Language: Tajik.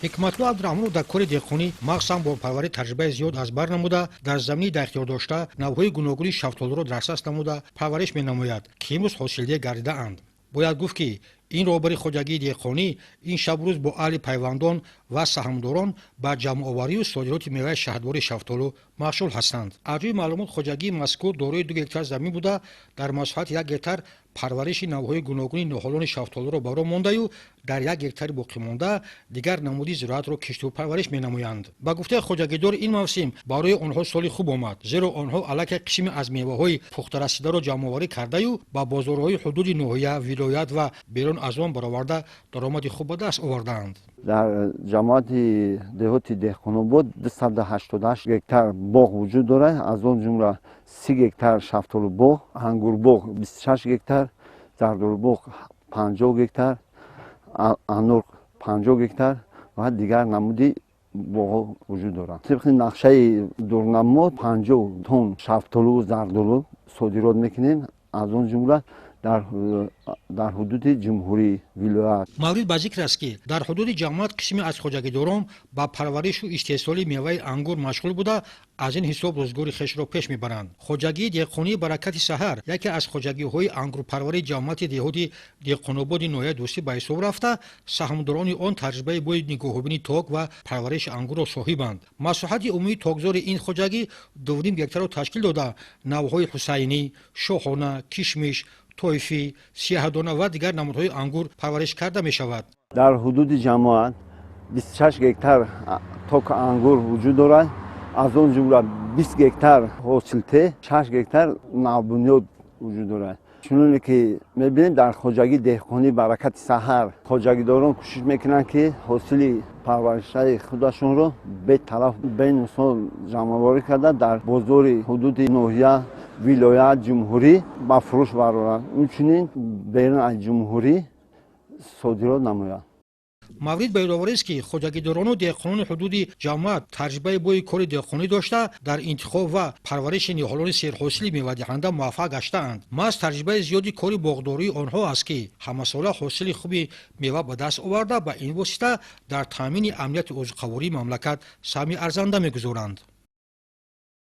Ҳикматулло Абдураҳмонов дар кори деҳқонӣ, махсусан боғпарварӣ, таҷрибаи зиёд аз бар намуда, дар замини дар ихтиёр дошта навъҳои гуногуни шафтолуро дастрас намуда парвариш менамояд, ки имрӯз ҳосилдеҳ гардидаанд. Бояд гуфт, ки ин роҳбари хоҷагии деҳқонӣ ин шабу рӯз бо аҳли пайвандон ва саҳмдорон ба ҷамъоварию содироти меваи шаҳдвори шафтолу машғул ҳастанд. Аз рӯи маълумот, хоҷагии мазкур дорои 2 гектар замин буда, дар масоҳати 1 гектар парвариши навъҳои гуногуни ниҳолони шафтолуро ба роҳ мондаю дар 1 гектари боқимонда дигар намуди зироатро кишту парвариш менамоянд. Ба гуфтаи хоҷагидор, ин мавсим барои онҳо соли хуб омад, зеро онҳо аллакай қисме аз меваҳои пухтарасидаро ҷамъоварӣ кардаю ба бозорҳои ҳудуди ноҳия, вилоят ва берун аз он бароварда, даромади хуб ба даст овардаанд. Дар ҷамоати деҳоти Деҳқонобод 288 гектар боғ вуҷуд дорад. Аз он ҷумла 30 гектар шафтолубоғ, ангурбоғ 26 гектар, зардолубоғ 50 гектар, анор 50 гектар ва дигар намуди боғҳо вуҷуд доранд. Тибқи нақшаи дурнамо, 50 тонн шафтолу, зардолу содирот мекунем, аз он ҷумла дар ҳудуди ҷумҳурӣ, вилоят. Маврид ба зикр аст, ки дар ҳудуди ҷамоат қисме аз хоҷагидорон ба парваришу истеҳсоли меваи ангур машғул буда, аз ин ҳисоб рӯзгори хешро пеш мебаранд. Хоҷагии деҳқонии «Баракати саҳар» яке аз хоҷагиҳои ангурпарварии ҷамоати деҳоти Деҳқонободи ноҳияи Дӯстӣ ба ҳисоб рафта, саҳмдорони он таҷрибаи бои нигоҳубини ток ва парвариши ангурро соҳибанд. Масоҳати умумии токзори ин хоҷагӣ 2,5 гектарро ташкил дода, навъҳои ҳусайнӣ, шоҳона, кишмиш, тойфӣ, сияҳдона ва дигар намудҳои ангур парвариш карда мешавад. Дар ҳудуди ҷамоат 26 гектар тока ангур вуҷуд дорад. Аз он ҷумла 20 гектар ҳосилте, 6 гектар навбунёд вуҷуд дорад. Чуноне ки мебинем, дар хоҷагии деҳқонии «Баракати саҳар» хоҷагидорон кӯшиш мекунанд, ки ҳосили парваришаи худашонро беталаф, бенуқсон ҷамъоварӣ карда, дар бозори ҳудуди ноҳия, вилоят, ҷумҳурӣ ба фурӯш бароранд, инчунин берун аз ҷумҳурӣ содирот намоянд. Маврид ба ёдоварист, ки хоҷагидорону деҳқонони ҳудуди ҷамоат таҷрибаи бои кори деҳқонӣ дошта, дар интихоб ва парвариши ниҳолони серҳосили мевадиҳанда муваффақ гаштаанд. Маҳз таҷрибаи зиёди кори боғдории онҳо аст, ки ҳамасола ҳосили хуби мева ба даст оварда, ба ин восита дар таъмини амнияти озуқавории мамлакат саҳми арзанда мегузоранд.